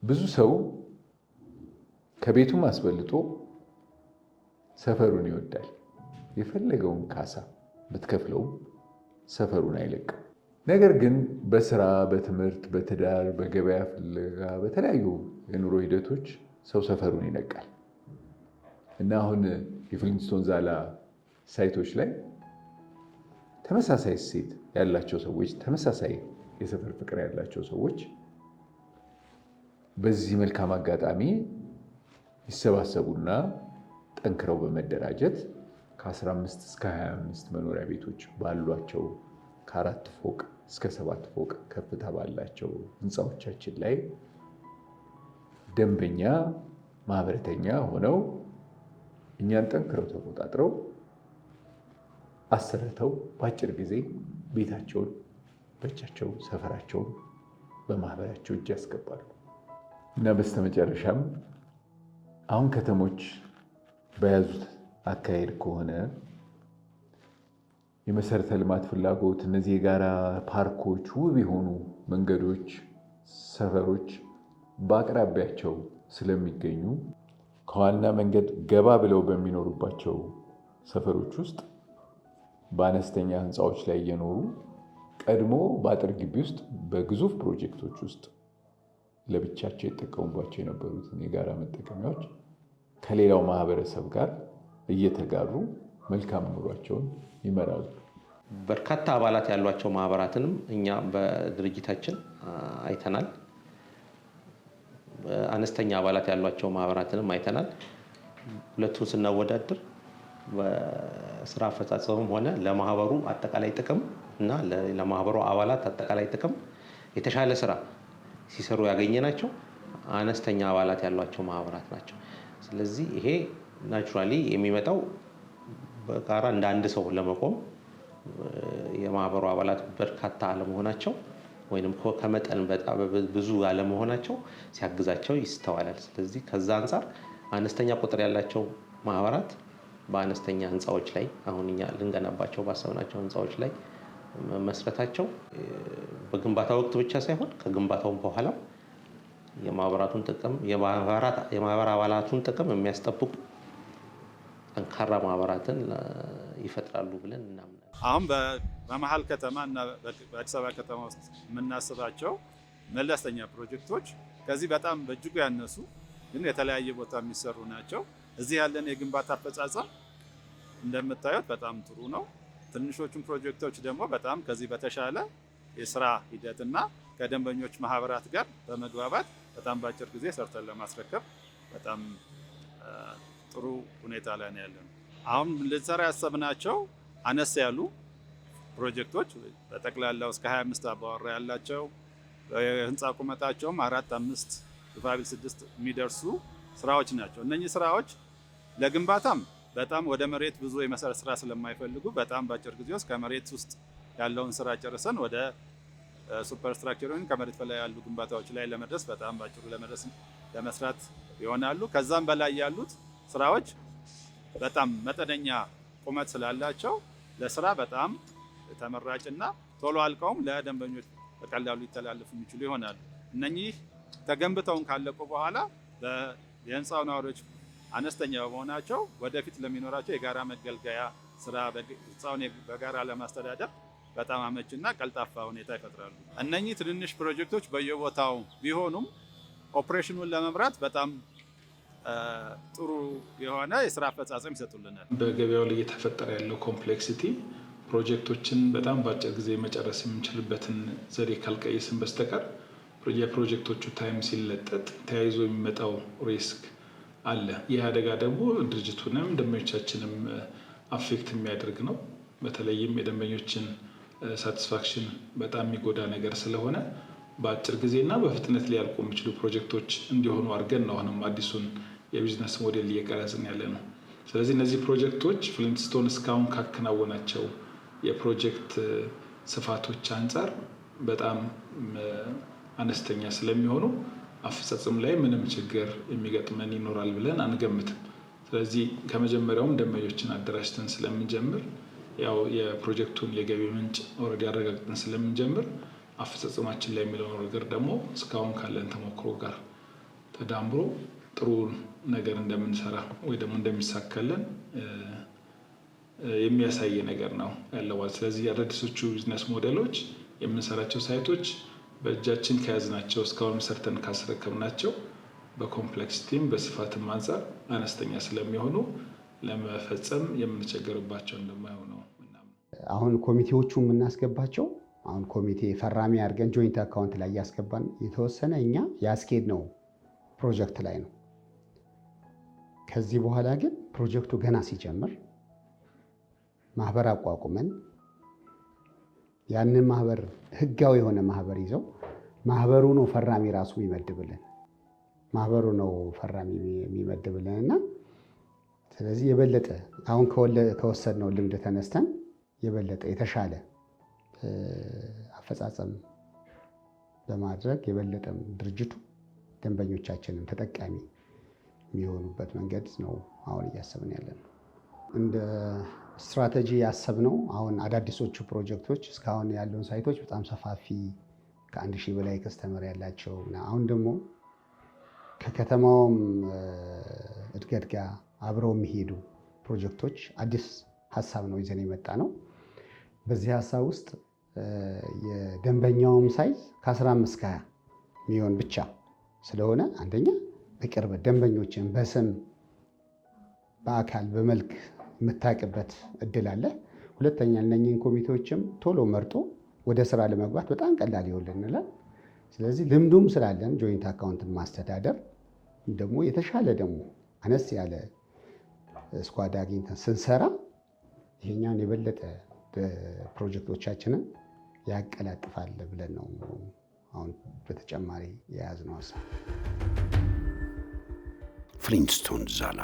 ብዙ ሰው ከቤቱም አስበልጦ ሰፈሩን ይወዳል። የፈለገውን ካሳ ብትከፍለውም ሰፈሩን አይለቅም። ነገር ግን በስራ፣ በትምህርት፣ በትዳር፣ በገበያ ፍለጋ፣ በተለያዩ የኑሮ ሂደቶች ሰው ሰፈሩን ይለቃል እና አሁን የፍሊንትስቶን ዛላ site ኦች ላይ ተመሳሳይ እሴት ያላቸው ሰዎች፣ ተመሳሳይ የሰፈር ፍቅር ያላቸው ሰዎች በዚህ መልካም አጋጣሚ ይሰባሰቡና ጠንክረው በመደራጀት ከ15 እስከ 25 መኖሪያ ቤቶች ባሏቸው፣ ከአራት ፎቅ እስከ ሰባት ፎቅ ከፍታ ባላቸው ህንፃዎቻችን ላይ ደንበኛ ማህበረተኛ ሆነው እኛን ጠንክረው ተቆጣጥረው አሰርተው በአጭር ጊዜ ቤታቸውን በእጃቸው፣ ሰፈራቸውን በማህበራቸው እጅ ያስገባሉ። እና በስተመጨረሻም አሁን ከተሞች በያዙት አካሄድ ከሆነ የመሰረተ ልማት ፍላጎት፣ እነዚህ የጋራ ፓርኮች፣ ውብ የሆኑ መንገዶች፣ ሰፈሮች በአቅራቢያቸው ስለሚገኙ ከዋና መንገድ ገባ ብለው በሚኖሩባቸው ሰፈሮች ውስጥ በአነስተኛ ህንፃዎች ላይ እየኖሩ ቀድሞ በአጥር ግቢ ውስጥ በግዙፍ ፕሮጀክቶች ውስጥ ለብቻቸው ይጠቀሙባቸው የነበሩትን የጋራ መጠቀሚያዎች ከሌላው ማህበረሰብ ጋር እየተጋሩ መልካም ኑሯቸውን ይመራሉ። በርካታ አባላት ያሏቸው ማህበራትንም እኛ በድርጅታችን አይተናል። አነስተኛ አባላት ያሏቸው ማህበራትንም አይተናል። ሁለቱን ስናወዳድር በስራ አፈጻጸሙም ሆነ ለማህበሩ አጠቃላይ ጥቅም እና ለማህበሩ አባላት አጠቃላይ ጥቅም የተሻለ ስራ ሲሰሩ ያገኘናቸው አነስተኛ አባላት ያሏቸው ማህበራት ናቸው። ስለዚህ ይሄ naturally የሚመጣው በጋራ እንደ አንድ ሰው ለመቆም የማህበሩ አባላት በርካታ አለመሆናቸው ወይም ከመጠን በጣም ብዙ አለመሆናቸው ሲያግዛቸው ይስተዋላል። ስለዚህ ከዛ አንጻር አነስተኛ ቁጥር ያላቸው ማህበራት በአነስተኛ ህንፃዎች ላይ፣ አሁን እኛ ልንገነባቸው ባሰብናቸው ህንፃዎች ላይ መመስረታቸው በግንባታ ወቅት ብቻ ሳይሆን ከግንባታውም በኋላ የማህበር አባላቱን ጥቅም የሚያስጠብቁ ጠንካራ ማህበራትን ይፈጥራሉ ብለን እናምናለን። አሁን በመሀል ከተማ እና በአዲስ አበባ ከተማ ውስጥ የምናስባቸው መለስተኛ ፕሮጀክቶች ከዚህ በጣም በእጅጉ ያነሱ ግን የተለያየ ቦታ የሚሰሩ ናቸው። እዚህ ያለን የግንባታ አፈጻጸም እንደምታዩት በጣም ጥሩ ነው። ትንሾቹን ፕሮጀክቶች ደግሞ በጣም ከዚህ በተሻለ የስራ ሂደትና ከደንበኞች ማህበራት ጋር በመግባባት በጣም በአጭር ጊዜ ሰርተን ለማስረከብ በጣም ጥሩ ሁኔታ ላይ ነው ያለነው። አሁን ልንሰራ ያሰብናቸው አነስ ያሉ ፕሮጀክቶች በጠቅላላው እስከ 25 አባወራ ያላቸው፣ የህንፃ ቁመታቸውም አራት፣ አምስት፣ ግፋቢል ስድስት የሚደርሱ ስራዎች ናቸው። እነኚህ ስራዎች ለግንባታም በጣም ወደ መሬት ብዙ የመሰረት ስራ ስለማይፈልጉ በጣም በአጭር ጊዜ ውስጥ ከመሬት ውስጥ ያለውን ስራ ጨርሰን ወደ super structure ወይም ከመሬት በላይ ያሉ ግንባታዎች ላይ ለመድረስ በጣም በአጭሩ ለመድረስ ለመስራት ይሆናሉ። ከዛም በላይ ያሉት ስራዎች በጣም መጠነኛ ቁመት ስላላቸው ለስራ በጣም ተመራጭና ቶሎ አልቀውም ለደንበኞች በቀላሉ ሊተላለፉ የሚችሉ ይሆናሉ። እነኚህ ተገንብተውን ካለቁ በኋላ የህንፃው ነዋሪዎች አነስተኛ በመሆናቸው ወደፊት ለሚኖራቸው የጋራ መገልገያ ስራ ህንፃውን በጋራ ለማስተዳደር በጣም አመችና ቀልጣፋ ሁኔታ ይፈጥራሉ። እነኚህ ትንንሽ ፕሮጀክቶች በየቦታው ቢሆኑም ኦፕሬሽኑን ለመምራት በጣም ጥሩ የሆነ የስራ አፈጻጸም ይሰጡልናል። በገበያው ላይ እየተፈጠረ ያለው complexity ፕሮጀክቶችን በጣም በአጭር ጊዜ መጨረስ የምንችልበትን ዘዴ ካልቀየስን በስተቀር የፕሮጀክቶቹ time ሲለጠጥ ተያይዞ የሚመጣው risk አለ። ይህ አደጋ ደግሞ ድርጅቱንም ደንበኞቻችንም affect የሚያደርግ ነው። በተለይም የደንበኞችን satisfaction በጣም የሚጎዳ ነገር ስለሆነ በአጭር ጊዜና በፍጥነት ሊያልቁ የሚችሉ ፕሮጀክቶች እንዲሆኑ አድርገን ነው አሁንም አዲሱን የ business model እየቀረጽን ያለ ነው። ስለዚህ እነዚህ ፕሮጀክቶች ፍሊንትስቶን እስካሁን ካከናወናቸው የፕሮጀክት ስፋቶች አንጻር በጣም አነስተኛ ስለሚሆኑ አፈጻጸም ላይ ምንም ችግር የሚገጥመን ይኖራል ብለን አንገምትም። ስለዚህ ከመጀመሪያውም ደንበኞችን አደራጅተን ስለምንጀምር፣ ያው የፕሮጀክቱን የገቢ ምንጭ already አረጋግጠን ስለምንጀምር፣ አፈጻጸማችን ላይ የሚለው ነገር ደግሞ እስካሁን ካለን ተሞክሮ ጋር ተዳምሮ ጥሩ ነገር እንደምንሰራ ወይ ደግሞ እንደሚሳካልን የሚያሳይ ነገር ነው ያለው። ስለዚህ አዳዲሶቹ business model ኦች የምንሰራቸው site ኦች በእጃችን ከያዝናቸው፣ እስካሁን ሰርተን ካስረከብናቸው በ complexity ም በስፋትም አንጻር አነስተኛ ስለሚሆኑ ለመፈጸም የምንቸገርባቸው እንደማይሆነው። አሁን ኮሚቴዎቹ የምናስገባቸው፣ አሁን ኮሚቴ ፈራሚ አድርገን joint account ላይ እያስገባን የተወሰነ እኛ ያስኬድነው ፕሮጀክት ላይ ነው። ከዚህ በኋላ ግን ፕሮጀክቱ ገና ሲጀምር ማህበር አቋቁመን ያንን ማህበር፣ ህጋዊ የሆነ ማህበር ይዘው፣ ማህበሩ ነው ፈራሚ ራሱ የሚመድብልን፣ ማህበሩ ነው ፈራሚ የሚመድብልን። እና ስለዚህ የበለጠ አሁን ከወሰድነው ልምድ ተነስተን የበለጠ የተሻለ አፈጻጸም በማድረግ የበለጠም ድርጅቱ ደንበኞቻችንም ተጠቃሚ የሚሆኑበት መንገድ ነው አሁን እያሰብን ያለ ነው። እንደ ስትራቴጂ ያሰብነው አሁን አዳዲሶቹ ፕሮጀክቶች እስካሁን ያሉን site ኦች በጣም ሰፋፊ፣ ከ1,000 በላይ customer ያላቸው፣ አሁን ደግሞ ከከተማውም እድገት ጋር አብረው የሚሄዱ ፕሮጀክቶች አዲስ ሀሳብ ነው ይዘን የመጣነው። በዚህ ሀሳብ ውስጥ የደንበኛውም size ከ15 እስከ 20 የሚሆን ብቻ ስለሆነ አንደኛ በቅርበት ደንበኞችን በስም፣ በአካል፣ በመልክ የምታውቅበት እድል አለ። ሁለተኛ እነኝህን ኮሚቴዎችም ቶሎ መርጦ ወደ ስራ ለመግባት በጣም ቀላል ይሆንልናል። ስለዚህ ልምዱም ስላለን joint account ን ማስተዳደር ደግሞ የተሻለ ደግሞ አነስ ያለ squad አግኝተን ስንሰራ ይሄኛውን የበለጠ ፕሮጀክቶቻችንን ያቀላጥፋል ብለን ነው አሁን በተጨማሪ የያዝነው ሀሳብ። ፍሊንትስቶን ዛላ።